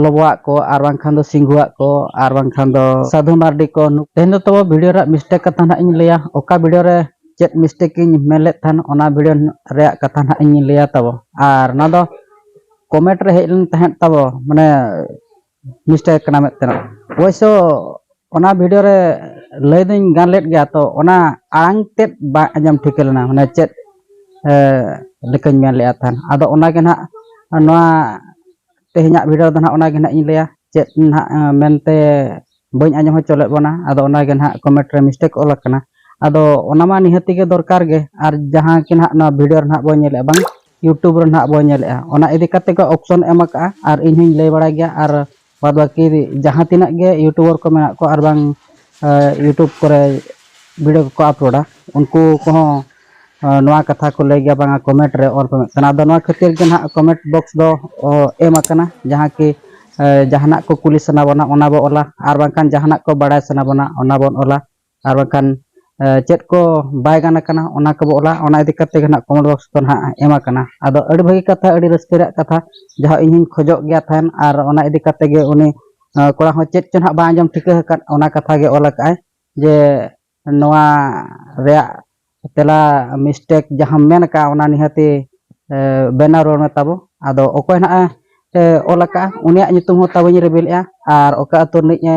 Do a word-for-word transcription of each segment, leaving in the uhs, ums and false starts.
ᱞᱚᱵᱚᱣᱟᱜ ᱠᱚ, ᱟᱨ ᱵᱟᱝᱠᱷᱟᱱ ᱫᱚ ᱥᱤᱝᱜᱩᱣᱟᱜ ᱠᱚ, ᱟᱨ ᱵᱟᱝᱠᱷᱟᱱ ᱫᱚ ᱥᱟᱹᱫᱷᱩ ᱢᱟᱨᱰᱤ ᱠᱚ᱾ ᱛᱮᱦᱮᱧ ᱫᱚ ᱛᱚᱵᱮ ᱵᱷᱤᱰᱤᱭᱳ ᱨᱮᱭᱟᱜ ᱢᱤᱥᱴᱮᱠ ᱠᱟᱛᱷᱟ ᱱᱟᱦᱟᱜ ᱤᱧ ᱞᱟᱹᱭᱟ᱾ ᱚᱠᱟ ᱵᱷᱤᱰᱤᱭᱳ ᱨᱮ ᱪᱮᱫ ᱢᱤᱥᱴᱮᱠ ᱤᱧ ᱢᱮᱱ ᱞᱮᱫ ᱛᱟᱦᱮᱱ, ᱚᱱᱟ ᱵᱷᱤᱰᱤᱭᱳ ᱨᱮᱭᱟᱜ ᱠᱟᱛᱷᱟ ᱱᱟᱦᱟᱜ ᱤᱧ ᱞᱟᱹᱭᱟ ᱛᱟᱵᱚ᱾ ᱟᱨ ᱱᱚᱣᱟ ᱫᱚ ᱠᱚᱢᱮᱱᱴ ᱨᱮ ᱦᱮᱡ ᱞᱮᱱ ᱛᱟᱦᱮᱸᱫ ᱛᱟᱵᱚ, ᱢᱟᱱᱮ ᱢᱤᱥᱴᱮᱠ ᱠᱟᱱᱟ ᱢᱮᱱᱛᱮ᱾ ᱚᱵᱚᱥᱥᱚ ᱚᱱᱟ ᱵᱷᱤᱰᱤᱭᱳ ᱨᱮ ᱞᱟᱹᱭ ᱫᱚᱧ ᱜᱟᱱ ᱞᱮᱫ ᱜᱮᱭᱟ, ᱛᱚ ᱚᱱᱟ ᱟᱲᱟᱝ ᱛᱮᱫ ᱵᱟᱝ ᱟᱸᱡᱚᱢ ᱴᱷᱤᱠᱟᱹ ᱞᱮᱱᱟ, ᱢᱟᱱᱮ ᱪᱮᱫ ᱮ, ᱞᱮᱠᱟᱧ ᱢᱮᱱ ᱞᱮᱫᱼᱟ ᱛᱟᱦᱮᱱ᱾ ᱟᱫᱚ ᱚᱱᱟᱜᱮ ᱱᱟᱦᱟᱜ ᱱᱚᱣᱟ ᱛᱮᱦᱮᱧᱟᱜ ᱵᱷᱤᱰᱤᱭᱳ ᱫᱚ ᱱᱟᱦᱟᱜ ᱚᱱᱟᱜᱮ ᱱᱟᱦᱟᱜ ᱤᱧ ᱞᱟᱹᱭᱟ, ᱪᱮᱫ ᱱᱟᱦᱟᱜ ᱮ, ᱢᱮᱱᱛᱮ ᱵᱟᱹᱧ ᱟᱸᱡᱚᱢ ᱦᱚᱪᱚ ᱞᱮᱫ ᱵᱚᱱᱟ᱾ ᱟᱫᱚ ᱚᱱᱟᱜᱮ ᱱᱟᱦᱟᱜ ᱠᱚᱢᱮᱱᱴ ᱨᱮ ᱢᱤᱥᱴᱮᱠ ᱚᱞ ᱟᱠᱟᱱᱟ᱾ ᱟᱫᱚ ᱚᱱᱟ ᱢᱟ ᱱᱤᱦᱟᱹᱛᱤ ᱜᱮ ᱫᱚᱨᱠᱟᱨ ᱜᱮ, ᱟᱨ ᱡᱟᱦᱟᱸ ᱜᱮ ᱱᱟᱦᱟᱜ ᱱᱚᱣᱟ ᱵᱷᱤᱰᱤᱭᱳ ᱨᱮ ᱱᱟᱦᱟᱜ ᱵᱚᱱ ᱧᱮᱞᱮᱫᱼᱟ, ᱵᱟᱝ YouTube ᱨᱮ ᱱᱟᱦᱟᱜ ᱵᱚᱱ ᱧᱮᱞᱮᱫᱼᱟ, ᱚᱱᱟ ᱤᱫᱤ ᱠᱟᱛᱮ ᱜᱮ ᱚᱯᱥᱚᱱ ᱮᱢ ᱟᱠᱟᱫᱼᱟ᱾ ᱟᱨ ᱤᱧ ᱦᱚᱧ ᱞᱟᱹᱭ ᱵᱟᱲᱟᱭ ᱜᱮᱭᱟ, ᱟᱨ ᱵᱟᱫ ᱵᱟᱹᱠᱤ ᱡᱟᱦᱟᱸ ᱛᱤᱱᱟᱹᱜ ᱜᱮ ᱭᱩᱴᱩᱵᱟᱨ ᱠᱚ ᱢᱮᱱᱟᱜ ᱠᱚᱣᱟ, ᱟᱨ ᱵᱟᱝ ᱮ, YouTube ᱠᱚᱨᱮ ᱵᱷᱤᱰᱤᱭᱳ ᱠᱚᱠᱚ ᱟᱯᱞᱳᱰᱟ, ᱩᱱᱠᱩ ᱠᱚᱦᱚᱸ ᱮ, ᱱᱚᱣᱟ ᱠᱟᱛᱷᱟ ᱠᱚ ᱞᱟᱹᱭ ᱜᱮᱭᱟ, ᱵᱟᱝᱟ ᱠᱚᱢᱮᱱᱴ ᱨᱮ ᱚᱞ ᱠᱚ ᱢᱮᱱᱟᱜ ᱠᱟᱱᱟ᱾ ᱟᱫᱚ ᱱᱚᱣᱟ ᱠᱷᱟᱹᱛᱤᱨ ᱜᱮ ᱱᱟᱦᱟᱜ ᱠᱚᱢᱮᱱᱴ ᱵᱚᱠᱥ ᱫᱚ ᱚ, ᱮᱢ ᱟᱠᱟᱱᱟ, ᱡᱟᱦᱟᱸ ᱠᱤ ᱮ, ᱡᱟᱦᱟᱱᱟᱜ ᱠᱚ ᱠᱩᱞᱤ ᱥᱟᱱᱟ ᱵᱚᱱᱟ, ᱚᱱᱟ ᱵᱚ ᱚᱞᱟ, ᱟᱨ ᱵᱟᱝᱠᱷᱟᱱ ᱡᱟᱦᱟᱱᱟᱜ ᱠᱚ ᱵᱟᱲᱟᱭ ᱥᱟᱱᱟ ᱵᱚᱱᱟ, ᱚᱱᱟ ᱵᱚᱱ ᱚᱞᱟ, ᱟᱨ ᱵᱟᱝᱠᱷᱟᱱ ᱮ, ᱪᱮᱫ ᱠᱚ ᱵᱟᱭ ᱜᱟᱱ ᱟᱠᱟᱱᱟ, ᱚᱱᱟ ᱠᱚᱵᱚ ᱚᱞᱟ᱾ ᱚᱱᱟ ᱤᱫᱤ ᱠᱟᱛᱮ ᱜᱮ ᱱᱟᱦᱟᱜ ᱠᱚᱢᱮᱱᱴ ᱵᱚᱠᱥ ᱫᱚ ᱱᱟᱦᱟᱜ ᱮᱢ ᱟᱠᱟᱱᱟ᱾ ᱟᱫᱚ ᱟᱹᱰᱤ ᱵᱷᱟᱹᱜᱤ ᱠᱟᱛᱷᱟ, ᱟᱹᱰᱤ ᱨᱟᱹᱥᱠᱟᱹ ᱨᱮᱭᱟᱜ ᱠᱟᱛᱷᱟ, ᱡᱟᱦᱟᱸ ᱤᱧ ᱦᱚᱧ ᱠᱷᱚᱡᱚᱜ ᱜᱮᱭᱟ ᱛᱟᱦᱮᱱ, ᱟᱨ ᱚᱱᱟ ᱤᱫᱤ ᱠᱟᱛᱮ ᱜᱮ ᱩᱱᱤ ᱮ, ᱠᱚᱲᱟ ᱦᱚᱸ ᱪᱮᱫ ᱪᱚ ᱱᱟᱦᱟᱜ ᱵᱟᱭ ᱟᱸᱡᱚᱢ ᱴᱷᱤᱠᱟᱹ ᱟᱠᱟᱫ, ᱚᱱᱟ ᱠᱟᱛᱷᱟ ᱜᱮ ᱚᱞ ᱟᱠᱟᱫ ᱟᱭ ᱡᱮ ᱱᱚᱣᱟ ᱨᱮᱭᱟᱜ ᱛᱮᱞᱟ ᱢᱤᱥᱴᱮᱠ ᱡᱟᱦᱟᱸᱢ ᱢᱮᱱ ᱟᱠᱟᱫᱼᱟ, ᱚᱱᱟ ᱱᱤᱦᱟᱹᱛᱤ ᱮ, ᱵᱮᱱᱟᱣ ᱨᱩᱣᱟᱹᱲ ᱢᱮ ᱛᱟᱵᱚ᱾ ᱟᱫᱚ ᱚᱠᱚᱭ ᱱᱟᱦᱟᱜ ᱮ ᱚᱞ ᱟᱠᱟᱫᱼᱟ, ᱩᱱᱤᱭᱟᱜ ᱧᱩᱛᱩᱢ ᱦᱚᱸ ᱛᱟᱵᱚᱧ ᱨᱤᱵᱤᱞᱮᱜᱼᱟ, ᱟᱨ ᱚᱠᱟ ᱟᱹᱛᱩ ᱨᱤᱱᱤᱡ ᱮ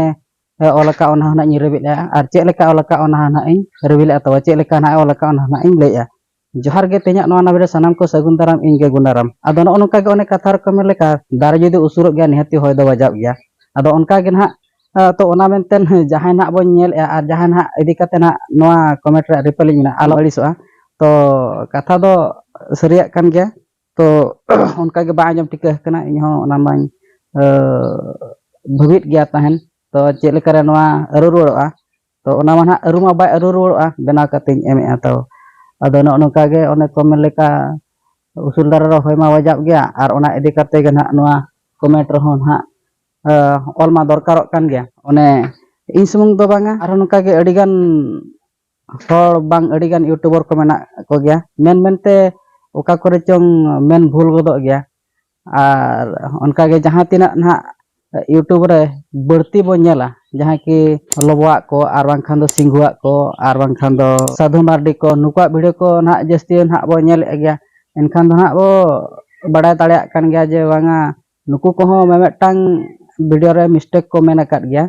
ᱮ ᱚᱞ ᱟᱠᱟᱫ, ᱚᱱᱟ ᱦᱚᱸ ᱱᱟᱦᱟᱜ ᱤᱧ ᱨᱤᱵᱤᱞᱮᱜᱼᱟ, ᱟᱨ ᱪᱮᱫ ᱞᱮᱠᱟ ᱚᱞ ᱟᱠᱟᱫ, ᱚᱱᱟ ᱦᱚᱸ ᱱᱟᱦᱟᱜ ᱤᱧ ᱨᱤᱵᱤᱞᱮᱜᱼᱟ ᱛᱟᱵᱚ, ᱪᱮᱫ ᱞᱮᱠᱟ ᱱᱟᱦᱟᱜ ᱮ ᱚᱞ ᱟᱠᱟᱫ, ᱚᱱᱟ ᱦᱚᱸ ᱱᱟᱦᱟᱜ ᱤᱧ ᱞᱟᱹᱭᱮᱜᱼᱟ᱾ ᱡᱚᱦᱟᱨ ᱜᱮ, ᱛᱮᱦᱮᱧᱟᱜ ᱱᱚᱣᱟ ᱱᱟᱵᱤᱨᱮ ᱥᱟᱱᱟᱢ ᱠᱚ ᱥᱟᱹᱜᱩᱱ ᱫᱟᱨᱟᱢ, ᱤᱧ ᱜᱮ ᱜᱩᱱᱟᱨᱟᱢ᱾ ᱟᱫᱚ ᱱᱚᱜᱼᱚ ᱱᱚᱝᱠᱟ ᱜᱮ ᱚᱱᱮ ᱠᱟᱛᱷᱟ ᱨᱮᱠᱚ ᱢᱮᱱ ᱞᱮᱠᱟ, ᱫᱟᱨᱮ ᱡᱩᱫᱤ ᱩᱥᱩᱨᱚᱜ ᱜᱮᱭᱟ, ᱱᱤᱦᱟᱹᱛᱤ ᱦᱚᱭ ᱫᱚ ᱵᱟᱡᱟᱣ ᱜᱮᱭᱟ᱾ ᱟᱫᱚ ᱚᱱᱠᱟ ᱜᱮ ᱱᱟᱦᱟᱜ, ᱟ, ᱛᱚ ᱚᱱᱟ ᱢᱮᱱᱛᱮ ᱡᱟᱦᱟᱸᱭ ᱱᱟᱦᱟᱜ ᱵᱚᱱ ᱧᱮᱞᱮᱜᱼᱟ ᱟᱨ ᱡᱟᱦᱟᱸᱭ ᱱᱟᱦᱟᱜ ᱤᱫᱤ ᱠᱟᱛᱮ ᱱᱟᱦᱟᱜ ᱱᱚᱣᱟ ᱠᱚᱢᱮᱱᱴ ᱨᱮ ᱨᱤᱯᱞᱟᱭ ᱤᱧ ᱢᱮᱱᱟ, ᱟᱞᱚ ᱟᱹᱲᱤᱥᱚᱜᱼᱟ᱾ ᱛᱚ ᱠᱟᱛᱷᱟ ᱫᱚ ᱥᱟᱹᱨᱤᱭᱟᱜ ᱠᱟᱱ ᱜᱮᱭᱟ᱾ ᱛᱚ ᱚᱱᱠᱟ ᱜᱮ ᱵᱟᱝ ᱟᱸᱡᱚᱢ ᱴᱷᱤᱠᱟᱹ ᱟᱠᱟᱱᱟ, ᱤᱧ ᱦᱚᱸ ᱚᱱᱟ ᱢᱟᱧ, ᱟ, ᱵᱷᱟᱹᱵᱤᱛ ᱜᱮᱭᱟ ᱛᱟᱦᱮᱱ᱾ ᱛᱚ ᱪᱮᱫ ᱞᱮᱠᱟᱨᱮ ᱱᱚᱣᱟ ᱟᱹᱨᱩ ᱨᱩᱣᱟᱹᱲᱚᱜᱼᱟ? ᱛᱚ ᱚᱱᱟ ᱢᱟ ᱱᱟᱦᱟᱜ ᱟᱹᱨᱩ ᱢᱟ ᱵᱟᱭ ᱟᱹᱨᱩ ᱨᱩᱣᱟᱹᱲᱚᱜᱼᱟ, ᱵᱮᱱᱟᱣ ᱠᱟᱛᱮᱧ ᱮᱢᱮᱜᱼᱟ᱾ ᱛᱚ ᱟᱫᱚ ᱱᱚᱜᱼᱚ ᱱᱚᱝᱠᱟ ᱜᱮ ᱚᱱᱮ ᱠᱚ ᱢᱮᱱ ᱞᱮᱠᱟ, ᱩᱥᱩᱞ ᱫᱟᱨᱮ ᱨᱮ ᱦᱚᱭ ᱢᱟ ᱵᱟᱡᱟᱜ ᱜᱮᱭᱟ, ᱟᱨ ᱚᱱᱟ ᱤᱫᱤ ᱠᱟᱛᱮ ᱜᱮ ᱱᱟᱦᱟᱜ ᱱᱚᱣᱟ ᱠᱚᱢᱮᱱᱴ ᱨᱮᱦᱚᱸ ᱱᱟᱦᱟᱜ, ᱟ, ᱚᱞ ᱢᱟ ᱫᱚᱨᱠᱟᱨᱚᱜ ᱠᱟᱱ ᱜᱮᱭᱟ᱾ ᱚᱱᱮ ᱤᱧ ᱥᱩᱢᱩᱝ ᱫᱚ ᱵᱟᱝᱟ, ᱟᱨᱦᱚᱸ ᱱᱚᱝᱠᱟ ᱜᱮ ᱟᱹᱰᱤᱜᱟᱱ ᱦᱚᱲ ᱵᱟᱝ ᱟᱹᱰᱤᱜᱟᱱ ᱭᱩᱴᱩᱵᱟᱨ ᱠᱚ ᱢᱮᱱᱟᱜ ᱠᱚᱜᱮᱭᱟ, ᱢᱮᱱ ᱢᱮᱱᱛᱮ ᱚᱠᱟ ᱠᱚᱨᱮ ᱪᱚᱝ ᱢᱮᱱ ᱵᱷᱩᱞ ᱜᱚᱫᱚᱜ ᱜᱮᱭᱟ᱾ ᱟᱨ ᱚᱱᱠᱟᱜᱮ ᱡᱟᱦᱟᱸ ᱛᱤᱱᱟᱹᱜ ᱱᱟᱦᱟᱜ YouTube ᱨᱮ ᱵᱟᱹᱲᱛᱤ ᱵᱚᱱ ᱧᱮᱞᱟ, ᱡᱟᱦᱟᱸᱭ ᱠᱤ ᱞᱚᱵᱚᱣᱟᱜ ᱠᱚ ᱟᱨ ᱵᱟᱝᱠᱷᱟᱱ ᱫᱚ ᱥᱤᱝᱜᱩᱣᱟᱜ ᱠᱚ ᱟᱨ ᱵᱟᱝᱠᱷᱟᱱ ᱫᱚ ᱥᱟᱹᱫᱷᱩ ᱢᱟᱨᱰᱤ ᱠᱚ, ᱱᱩᱠᱩᱣᱟᱜ ᱵᱷᱤᱰᱤᱭᱳ ᱠᱚ ᱱᱟᱦᱟᱜ ᱡᱟᱹᱥᱛᱤ ᱱᱟᱦᱟᱜ ᱵᱚ ᱧᱮᱞᱮᱫ ᱜᱮᱭᱟ᱾ ᱮᱱᱠᱷᱟᱱ ᱫᱚ ᱱᱟᱦᱟᱜ ᱵᱚ ᱵᱟᱰᱟᱭ ᱫᱟᱲᱮᱭᱟᱜ ᱠᱟᱱ ᱜᱮᱭᱟ ᱡᱮ ᱵᱟᱝᱟ, ᱱᱩᱠᱩ ᱠᱚᱦᱚᱸ ᱢᱤᱢᱤᱫᱴᱟᱝ ᱵᱷᱤᱰᱤᱭᱳ ᱨᱮ ᱢᱤᱥᱴᱮᱠ ᱠᱚ ᱢᱮᱱ ᱟᱠᱟᱫ ᱜᱮᱭᱟ᱾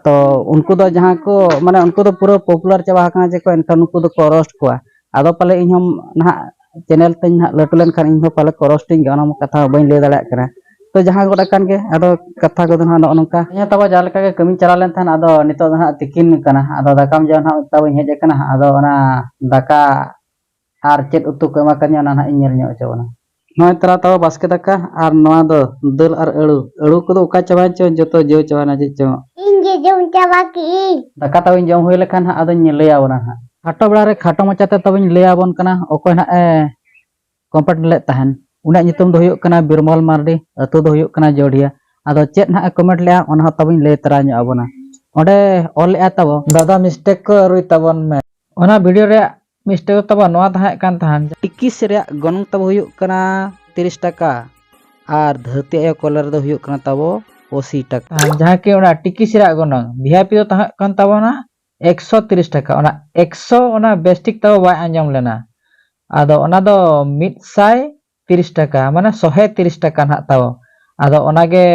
ᱛᱚ ᱩᱱᱠᱩ ᱫᱚ ᱡᱟᱦᱟᱸ ᱠᱚ, ᱢᱟᱱᱮ, ᱩᱱᱠᱩ ᱫᱚ ᱯᱩᱨᱟᱹ ᱯᱚᱯᱩᱞᱟᱨ ᱪᱟᱵᱟ ᱟᱠᱟᱱᱟ ᱡᱮ ᱠᱚ, ᱮᱱᱠᱷᱟᱱ ᱩᱱᱠᱩ ᱫᱚᱠᱚ ᱨᱳᱥᱴ ᱠᱚᱣᱟ᱾ ᱟᱫᱚ ᱯᱟᱞᱮ ᱤᱧ ᱦᱚᱸ ᱱᱟᱦᱟᱜ ᱪᱮᱱᱮᱞ ᱛᱤᱧ ᱱᱟᱦᱟᱜ ᱞᱟᱹᱴᱩ ᱞᱮᱱᱠᱷᱟᱱ ᱤᱧ ᱦᱚᱸ ᱯᱟᱞᱮ ᱠᱚ ᱨᱳᱥᱴᱤᱧ ᱜᱮᱭᱟ, ᱚᱱᱟ ᱢᱟ ᱠᱟᱛᱷᱟ ᱦᱚᱸ ᱵᱟᱹᱧ ᱞᱟᱹᱭ ᱫᱟᱲᱮᱭᱟᱜ ᱠᱟᱱᱟ᱾ ᱛᱚ ᱡᱟᱦᱟᱸ ᱜᱚᱫ ᱟᱠᱟᱱ ᱜᱮ, ᱟᱫᱚ ᱠᱟᱛᱷᱟ ᱠᱚᱫᱚ ᱱᱟᱦᱟᱜ ᱱᱚᱜᱼᱚ ᱱᱚᱝᱠᱟ᱾ ᱦᱮᱸ, ᱛᱟᱵᱚ ᱡᱟᱦᱟᱸ ᱞᱮᱠᱟ ᱜᱮ ᱠᱟᱹᱢᱤ ᱪᱟᱞᱟᱣ ᱞᱮᱱ ᱛᱟᱦᱮᱸᱫ, ᱟᱫᱚ ᱱᱤᱛᱚᱜ ᱫᱚ ᱱᱟᱦᱟᱜ ᱛᱤᱠᱤᱱ ᱠᱟᱱᱟ, ᱟᱫᱚ ᱫᱟᱠᱟᱢ ᱡᱚᱢ ᱱᱟᱦᱟᱜ ᱛᱟᱵᱚᱧ ᱦᱮᱡ ᱟᱠᱟᱱᱟ᱾ ᱟᱫᱚ ᱚᱱᱟ ᱫᱟᱠᱟ ᱟᱨ ᱪᱮᱫ ᱩᱛᱩ ᱠᱚ ᱮᱢᱟ ᱠᱟᱫᱤᱧᱟ, ᱚᱱᱟ ᱱᱟᱦᱟᱜ ᱤᱧ ᱧᱮᱞ ᱧᱚᱜ ᱦᱚᱪᱚ ᱵᱚᱱᱟ᱾ ᱱᱚᱜᱼᱚᱭ ᱛᱟᱨᱟ ᱛᱟᱵᱚ ᱵᱟᱥᱠᱮ ᱫᱟᱠᱟ, ᱟᱨ ᱱᱚᱣᱟ ᱫᱚ ᱫᱟᱹᱞ ᱟᱨ ᱟᱹᱲᱩ᱾ ᱟᱹᱲᱩ ᱠᱚᱫᱚ ᱚᱠᱟ ᱪᱟᱵᱟᱭᱮᱱ ᱪᱚ, ᱡᱚᱛᱚ ᱡᱟᱹᱣ ᱪᱟᱵᱟᱭᱮᱱᱟ ᱪᱮᱫ ᱪᱚ᱾ ᱤᱧ ᱜᱮ ᱡᱚᱢ ᱪᱟᱵᱟ ᱠᱮᱜᱼᱟᱹᱧ᱾ ᱫᱟᱠᱟ ᱛᱟᱵᱚᱧ ᱡᱚᱢ ᱦᱩᱭ ᱞᱮᱠᱷᱟᱱ ᱦᱟᱸᱜ ᱟᱫᱚᱧ ᱞᱟᱹᱭ ᱟᱵᱚᱱᱟ ᱦᱟᱸᱜ᱾ ᱠᱷᱟᱴᱚ ᱵᱮᱲᱟ ᱨᱮ ᱠᱷᱟᱴᱚ ᱢᱟᱪᱷᱟᱛᱮ ᱛᱟᱵᱚᱧ ᱞᱟᱹᱭ ᱟᱵᱚᱱ ᱠᱟᱱᱟ, ᱚᱠᱚᱭ ᱱᱟᱦᱟᱜ ᱮ ᱠᱚᱢᱮᱱᱴ ᱞᱮᱫ ᱛᱟᱦᱮᱱ, ᱩᱱᱤᱭᱟᱜ ᱧᱩᱛᱩᱢ ᱫᱚ ᱦᱩᱭᱩᱜ ᱠᱟᱱᱟ ᱵᱤᱨᱢᱚᱞ ᱢᱟᱨᱰᱤ, ᱟᱹᱛᱩ ᱫᱚ ᱦᱩᱭᱩᱜ ᱠᱟᱱᱟ ᱡᱳᱰᱷᱤᱭᱟ᱾ ᱟᱫᱚ ᱪᱮᱫ ᱱᱟᱦᱟᱜ ᱮ ᱠᱚᱢᱮᱱᱴ ᱞᱮᱫᱼᱟ, ᱚᱱᱟ ᱦᱚᱸ ᱛᱟᱵᱚᱧ ᱞᱟᱹᱭ ᱛᱚᱨᱟ ᱧᱚᱜ ᱟᱵᱚᱱᱟ᱾ ᱚᱸᱰᱮ ᱚᱞ ᱞᱮᱫᱼᱟ ᱛᱟᱵᱚ, "ᱫᱟᱫᱟ, ᱢᱤᱥᱴᱮᱠ ᱠᱚ ᱟᱹᱨᱩᱭ ᱛᱟᱵᱚᱱ ᱢᱮ᱾" ᱚᱱᱟ ᱵᱷᱤᱰᱤᱭᱳ ᱨᱮᱭᱟᱜ ᱢᱤᱥᱴᱮᱠ ᱫᱚ ᱛᱟᱵᱚ ᱱᱚᱣᱟ ᱛᱟᱦᱮᱸ ᱠᱟᱱ ᱛᱟᱦᱮᱸᱱ, ᱴᱤᱠᱤᱥ ᱨᱮᱭᱟᱜ ᱜᱚᱱᱚᱝ ᱛᱟᱵᱚ ᱦᱩᱭᱩᱜ ᱠᱟᱱᱟ ᱛᱤᱨᱤᱥ ᱴᱟᱠᱟ ᱟᱨ ᱫᱷᱟᱹᱨᱛᱤ ᱟᱭᱳ ᱠᱚᱞᱮ ᱨᱮᱫᱚ ᱦᱩᱭᱩᱜ ᱠᱟᱱᱟ ᱛᱟᱵᱚ ᱟᱥᱤ ᱴᱟᱠᱟ᱾ ᱡᱟᱦᱟᱸ ᱠᱤ ᱚᱱᱟ ᱴᱤᱠᱤᱥ ᱨᱮᱭᱟᱜ ᱜᱚᱱᱚᱝ ᱵᱷᱤ ᱟᱭ ᱯᱤ ᱫᱚ ᱛᱟᱦᱮᱸ ᱠᱟᱱ ᱛᱟᱵᱚᱱᱟ ᱮᱠᱥᱚ ᱛᱤᱨᱤᱥ ᱴᱟᱠᱟ᱾ ᱚᱱᱟ ᱮᱠᱥᱚ ᱚᱱᱟ ᱵᱮᱥ ᱴᱷᱤᱠ ᱛᱟᱵᱚ ᱵᱟᱭ ᱟᱸᱡᱚᱢ ᱞᱮᱱᱟ᱾ ᱟᱫᱚ ᱚᱱᱟ ᱫᱚ ᱢᱤᱫ ᱥᱟᱭ ᱛᱤᱨᱤᱥ ᱴᱟᱠᱟ, ᱢᱟᱱᱮ ᱥᱚᱦᱮ ᱛᱤᱨᱤᱥ ᱴᱟᱠᱟ ᱱᱟᱦᱟᱜ ᱛᱟᱵᱚ᱾ ᱟᱫᱚ ᱚᱱᱟᱜᱮ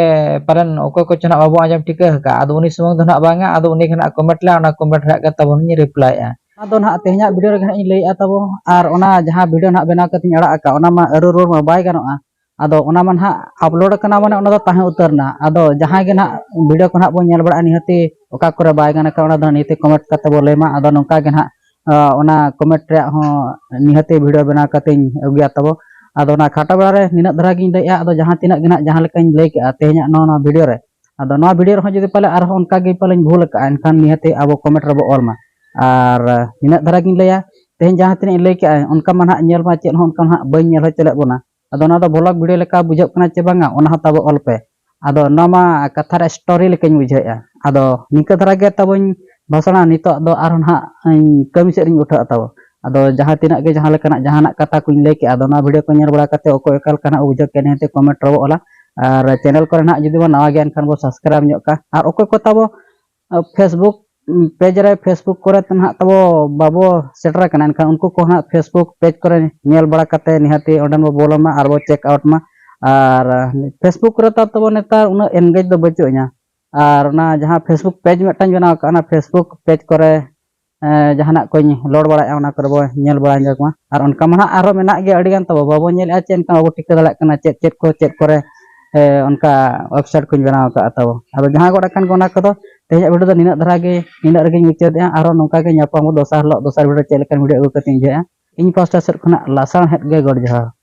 ᱯᱟᱞᱮᱱ ᱚᱠᱚᱭ ᱠᱚᱪᱚ ᱱᱟᱦᱟᱜ ᱵᱟᱵᱚ ᱟᱸᱡᱚᱢ ᱴᱷᱤᱠᱟᱹ ᱟᱠᱟᱫᱼᱟ᱾ ᱟᱫᱚ ᱩᱱᱤ ᱥᱩᱢᱩᱝ ᱫᱚ ᱱᱟᱦᱟᱜ ᱵᱟᱝᱟ, ᱟᱫᱚ ᱩᱱᱤ ᱜᱮ ᱱᱟᱦᱟᱜ ᱠᱚᱢᱮᱱᱴ ᱞᱮᱫᱼᱟ, ᱚᱱᱟ ᱠᱚᱢᱮᱱᱴ ᱨᱮᱭᱟᱜ ᱜᱮ ᱛᱟᱵᱚᱱ ᱤᱧ ᱨᱤᱯᱞᱟᱭᱮᱫᱼᱟ᱾ ᱟᱫᱚ ᱱᱟᱦᱟᱜ ᱛᱮᱦᱮᱧᱟᱜ ᱵᱷᱤᱰᱤᱭᱳ ᱨᱮᱜᱮ ᱱᱟᱦᱟᱜ ᱤᱧ ᱞᱟᱹᱭᱮᱫᱼᱟ ᱛᱟᱵᱚ, ᱟᱨ ᱚᱱᱟ ᱡᱟᱦᱟᱸ ᱵᱷᱤᱰᱤᱭᱳ ᱱᱟᱦᱟᱜ ᱵᱮᱱᱟᱣ ᱠᱟᱛᱮᱧ ᱟᱲᱟᱜ ᱟᱠᱟᱫ, ᱚᱱᱟ ᱢᱟ ᱟᱹᱨᱩ ᱨᱩᱣᱟᱹᱲ ᱢᱟ ᱵᱟᱭ ᱜᱟᱱᱚᱜᱼᱟ᱾ ᱟᱫᱚ ᱚᱱᱟ ᱢᱟ ᱱᱟᱦᱟᱜ ᱟᱯᱞᱳᱰ ᱟᱠᱟᱱᱟ, ᱢᱟᱱᱮ ᱚᱱᱟ ᱫᱚ ᱛᱟᱦᱮᱸ ᱩᱛᱟᱹᱨ ᱮᱱᱟ᱾ ᱟᱫᱚ ᱡᱟᱦᱟᱸᱭ ᱜᱮ ᱱᱟᱦᱟᱜ ᱵᱷᱤᱰᱤᱭᱳ ᱠᱚ ᱱᱟᱦᱟᱜ ᱵᱚᱱ ᱧᱮᱞ ᱵᱟᱲᱟᱜᱼᱟ, ᱱᱤᱦᱟᱹᱛᱤ ᱚᱠᱟ ᱠᱚᱨᱮ ᱵᱟᱭ ᱜᱟᱱ ᱟᱠᱟᱱᱟ, ᱚᱱᱟ ᱫᱚ ᱱᱤᱦᱟᱹᱛᱤ ᱠᱚᱢᱮᱱᱴ ᱠᱟᱛᱮ ᱵᱚ ᱞᱟᱹᱭ ᱢᱟ᱾ ᱟᱫᱚ ᱱᱚᱝᱠᱟ ᱜᱮ ᱱᱟᱦᱟᱜ, ᱟᱸ, ᱚᱱᱟ ᱠᱚᱢᱮᱱᱴ ᱨᱮᱭᱟᱜ ᱦᱚᱸ ᱱᱤᱦᱟᱹᱛᱤ ᱵᱷᱤᱰᱤᱭᱳ ᱵᱮᱱᱟᱣ ᱠᱟᱛᱮᱧ ᱟᱹᱜᱩᱭᱟ ᱛᱟᱵᱚ᱾ ᱟᱫᱚ ᱚᱱᱟ ᱠᱷᱟᱴᱚ ᱵᱮᱲᱟ ᱨᱮ ᱱᱤᱱᱟᱹᱜ ᱫᱷᱟᱨᱟ ᱜᱤᱧ ᱞᱟᱹᱭᱮᱫᱼᱟ᱾ ᱟᱫᱚ ᱡᱟᱦᱟᱸ ᱛᱤᱱᱟᱹᱜ ᱜᱮ ᱱᱟᱦᱟᱜ ᱡᱟᱦᱟᱸ ᱞᱮᱠᱟᱧ ᱞᱟᱹᱭ ᱠᱮᱜᱼᱟ ᱛᱮᱦᱮᱧᱟᱜ ᱱᱚᱣᱟ, ᱱᱚᱣᱟ ᱵᱷᱤᱰᱤᱭᱳ ᱨᱮ, ᱟᱫᱚ ᱱᱚᱣᱟ ᱵᱷᱤᱰᱤᱭᱳ ᱨᱮᱦᱚᱸ ᱡᱩᱫᱤ ᱯᱟᱞᱮ ᱟᱨᱦᱚᱸ ᱚᱱᱠᱟ ᱜᱮ ᱯᱟᱞᱮᱧ ᱵᱷᱩᱞ ᱟᱠᱟᱜᱼᱟ, ᱮᱱᱠᱷᱟᱱ ᱱᱤᱦᱟᱹᱛᱤ ᱟᱵᱚ ᱠᱚᱢᱮᱱᱴ ᱨᱮᱵᱚ ᱚᱞ ᱢᱟ᱾ ᱟᱨ ᱱᱤᱱᱟᱹᱜ ᱫᱷᱟᱨᱟ ᱜᱤᱧ ᱞᱟᱹᱭᱟ, ᱛᱮᱦᱮᱧ ᱡᱟᱦᱟᱸ ᱛᱤᱱᱟᱹᱜ ᱤᱧ ᱞᱟᱹᱭ ᱠᱮᱜᱼᱟ, ᱚᱱᱠᱟ ᱢᱟ ᱱᱟᱦᱟᱜ ᱧᱮᱞ ᱢᱟ ᱪᱮᱫ ᱦᱚᱸ ᱚᱱᱠᱟ ᱱᱟᱦᱟᱜ ᱵᱟᱹᱧ ᱧᱮᱞ ᱦᱚᱪᱚ ᱞᱮᱫ ᱵᱚᱱᱟ᱾ ᱟᱫᱚ ᱱᱚᱣᱟ ᱫᱚ ᱵᱷᱞᱚᱜ ᱵᱷᱤᱰᱤᱭᱳ ᱞᱮᱠᱟ ᱵᱩᱡᱷᱟᱹᱜ ᱠᱟᱱᱟ ᱪᱮ ᱵᱟᱝᱟ, ᱚᱱᱟ ᱦᱚᱸ ᱛᱟᱵᱚ ᱚᱞ ᱯᱮ᱾ ᱟᱫᱚ ᱱᱚᱣᱟ ᱢᱟ ᱠᱟᱛᱷᱟ ᱨᱮ ᱥᱴᱳᱨᱤ ᱞᱮᱠᱟᱧ ᱵᱩᱡᱷᱟᱹᱣᱮᱫᱼᱟ᱾ ᱟᱫᱚ ᱱᱤᱝᱠᱟᱹ ᱫᱷᱟᱨᱟ ᱜᱮ ᱛᱟᱵᱚᱧ ᱵᱷᱟᱥᱚᱬᱟ᱾ ᱱᱤᱛᱚᱜ ᱫᱚ ᱟᱨᱦᱚᱸ ᱱᱟᱦᱟᱜ ᱤᱧ ᱠᱟᱹᱢᱤ ᱥᱮᱫ ᱨᱤᱧ ᱩᱴᱷᱟᱹᱜᱼᱟ ᱛᱟᱵᱚ᱾ ᱟᱫᱚ ᱡᱟᱦᱟᱸ ᱛᱤᱱᱟᱹᱜ ᱜᱮ ᱡᱟᱦᱟᱸ ᱞᱮᱠᱟᱱᱟᱜ ᱡᱟᱦᱟᱱᱟᱜ ᱠᱟᱛᱷᱟ ᱠᱚᱧ ᱞᱟᱹᱭ ᱠᱮᱜᱼᱟ, ᱟᱫᱚ ᱚᱱᱟ video ᱠᱚ ᱧᱮᱞ ᱵᱟᱲᱟ ᱠᱟᱛᱮ ᱚᱠᱚᱭ ᱚᱠᱟ ᱞᱮᱠᱟᱱᱟᱜ ᱵᱩᱡᱷᱟᱹᱣ ᱠᱮᱫ, ᱱᱤᱦᱟᱹᱛ comment ᱨᱮᱵᱚ ᱚᱞᱟ᱾ ᱟᱨ channel ᱠᱚᱨᱮ ᱱᱟᱦᱟᱜ ᱡᱩᱫᱤ ᱵᱚᱱ ᱱᱟᱣᱟ ᱜᱮᱭᱟ, ᱮᱱᱠᱷᱟᱱ ᱵᱚ subscribe ᱧᱚᱜ ᱠᱟᱜᱼᱟ᱾ ᱟᱨ ᱚᱠᱚᱭ ᱠᱚ ᱛᱟᱵᱚ, ᱟ, Facebook page ᱨᱮ, Facebook ᱠᱚᱨᱮ ᱛᱚ ᱱᱟᱦᱟᱜ ᱛᱟᱵᱚ ᱵᱟᱵᱚ ᱥᱮᱴᱮᱨ ᱟᱠᱟᱱᱟ, ᱮᱱᱠᱷᱟᱱ ᱩᱱᱠᱩ ᱠᱚ ᱱᱟᱦᱟᱜ Facebook page ᱠᱚᱨᱮ ᱧᱮᱞ ᱵᱟᱲᱟ ᱠᱟᱛᱮ ᱱᱤᱦᱟᱹᱛᱤ ᱚᱸᱰᱮ ᱵᱚ ᱵᱚᱞᱚᱱ ᱢᱟ ᱟᱨ ᱵᱚ check out ᱢᱟ᱾ ᱟᱨ Facebook ᱨᱮ ᱛᱟᱵᱚ ᱱᱮᱛᱟᱨ ᱩᱱᱟᱹᱜ engage ᱫᱚ ᱵᱟᱹᱪᱩᱜ ᱟᱹᱧᱟ᱾ ᱟᱨ ᱚᱱᱟ ᱡᱟᱦᱟᱸ Facebook page ᱢᱤᱫᱴᱟᱝ ᱵᱮᱱᱟᱣ ᱟᱠᱟᱫ, ᱚᱱᱟ Facebook page ᱠᱚᱨᱮ ᱮ, ᱡᱟᱦᱟᱱᱟᱜ ᱠᱚᱧ load ᱵᱟᱲᱟᱭᱮᱫᱼᱟ, ᱚᱱᱟ ᱠᱚᱨᱮ ᱵᱚ ᱧᱮᱞ ᱵᱟᱲᱟ ᱧᱚᱜᱽ ᱢᱟ᱾ ᱟᱨ ᱚᱱᱠᱟ ᱢᱟ ᱱᱟᱦᱟᱜ ᱟᱨᱦᱚᱸ ᱢᱮᱱᱟᱜ ᱜᱮᱭᱟ ᱟᱹᱰᱤ ᱜᱟᱱ ᱛᱟᱵᱚ, ᱵᱟᱵᱚ ᱧᱮᱞᱮᱫᱼᱟ ᱪᱮ, ᱮᱱᱠᱷᱟᱱ ᱵᱟᱵᱚ ᱴᱷᱤᱠᱟᱹ ᱫᱟᱲᱮᱭᱟᱜ ᱠᱟᱱᱟ ᱪᱮᱫ ᱪᱮᱫ ᱠᱚ ᱪᱮᱫ ᱠᱚᱨᱮ, ᱮ, ᱚᱱᱠᱟ website ᱠᱚᱧ ᱵᱮᱱᱟᱣ ᱟᱠᱟᱫᱼᱟ ᱛᱟᱵᱚ᱾ ᱟᱫᱚ ᱡᱟᱦᱟᱸ ᱜᱚᱫ ᱟᱠᱟᱱ ᱜᱮ ᱚᱱᱟ ᱠᱚᱫᱚ ᱛᱮᱦᱮᱧᱟᱜ video ᱫᱚ ᱱᱤᱱᱟᱹᱜ ᱫᱷᱟᱨᱟ ᱜᱮ, ᱱᱤᱱᱟᱹᱜ ᱨᱮᱜᱮᱧ ᱢᱩᱪᱟᱹᱫᱮᱜᱼᱟ᱾ ᱟᱨᱦᱚᱸ ᱱᱚᱝᱠᱟ ᱜᱮ ᱧᱟᱯᱟᱢ ᱵᱚ ᱫᱚᱥᱟᱨ ᱦᱤᱞᱳᱜ, ᱫᱚᱥᱟᱨ video ᱪᱮᱫ ᱞᱮᱠᱟᱱ video ᱟᱹᱜᱩ ᱠᱟᱛᱮᱧ ᱵᱩᱡᱷᱟᱹᱜᱼᱟ᱾ ᱤᱧ ᱯᱟᱥᱴᱟ ᱥᱮᱫ ᱠᱷᱚᱱᱟᱜ ᱞᱟᱥᱟᱲᱦᱮᱫ ᱜᱮ ᱜᱚᱰ ᱡᱚᱦᱟᱨ᱾